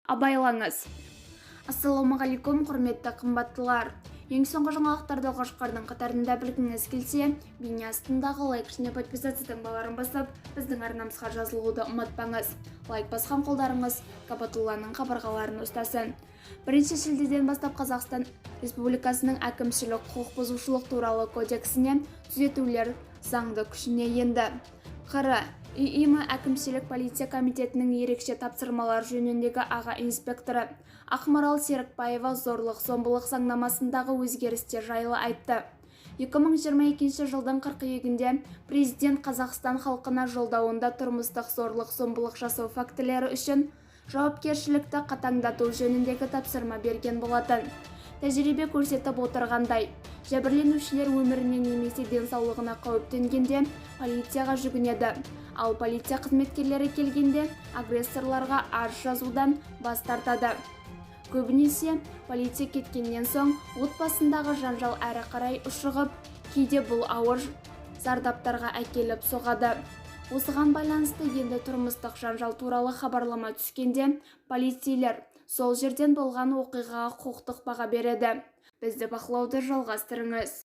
Абайлаңыз! Ассалаумағалейкум, құрметті қымбаттылар! Ең соңғы жаңалықтарды алғашқылардың қатарында білгіңіз келсе, бейне астындағы лайк және подписаться таңбаларын басып, біздің арнамызға жазылуды ұмытпаңыз. Лайк басқан қолдарыңыз Кабатулланың қабырғаларын ұстасын. 1 шілдеден бастап Қазақстан Республикасының әкімшілік құқық бұзушылық туралы кодексіне түзетулер заңды күшіне енді. ҚР ИИМ әкімшілік полиция комитетінің ерекше тапсырмалар жөніндегі аға инспекторы Ақмарал Серікбаева зорлық-зомбылық заңнамасындағы өзгерістер жайлы айтты. 2022 жылдың қыркүйегінде президент Қазақстан халқына жолдауында тұрмыстық зорлық-зомбылық жасау фактілері үшін жауапкершілікті қатаңдату жөніндегі тапсырма берген болатын. Тәжірибе көрсетіп отырғандай, жәбірленушілер өміріне немесе денсаулығына қауіп төнгенде полицияға жүгінеді. Ал полиция қызметкерлері келгенде агрессорларға арыз жазудан бас тартады. Көбінесе полиция кеткеннен соң отбасындағы жанжал әрі қарай ушығып, кейде бұл ауыр зардаптарға әкеліп соғады. Осыған байланысты енді тұрмыстық жанжал туралы хабарлама түскенде полицейлер сол жерден болған оқиғаға құқықтық баға береді. Бізді бақылауды жалғастырыңыз.